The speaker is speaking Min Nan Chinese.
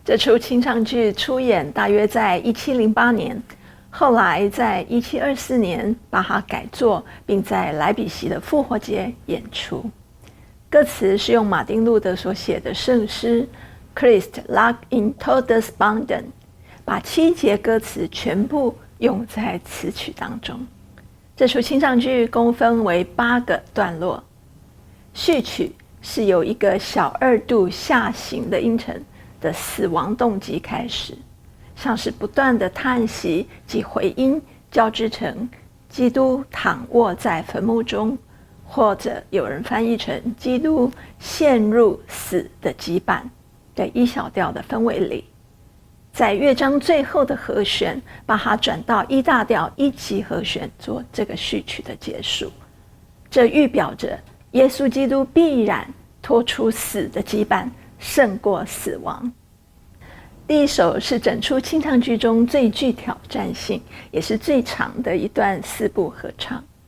這齣清唱劇初演大約在1708年，後來在1724年巴哈改作，並在萊比錫的復活節演出。歌詞是用馬丁路德所寫的聖詩《Christ lag in Todesbanden》，把七節歌詞全部用在詞曲當中。這齣清唱劇共分為八個段落，序曲是由一個小二度下行的音程的死亡動機開始，像是不斷的嘆息及回音交織成基督躺臥在墳墓中，或者有人翻譯成基督陷入死的羈絆的 E 小調的氛圍裡，在樂章最後的和弦，把它轉到 E 大調一級和弦做這個序曲的結束。這預表着耶穌基督必然脫出死的羈絆，勝過死亡。第一首是整齣清唱劇中最具挑戰性，也是最長的一段四部合唱。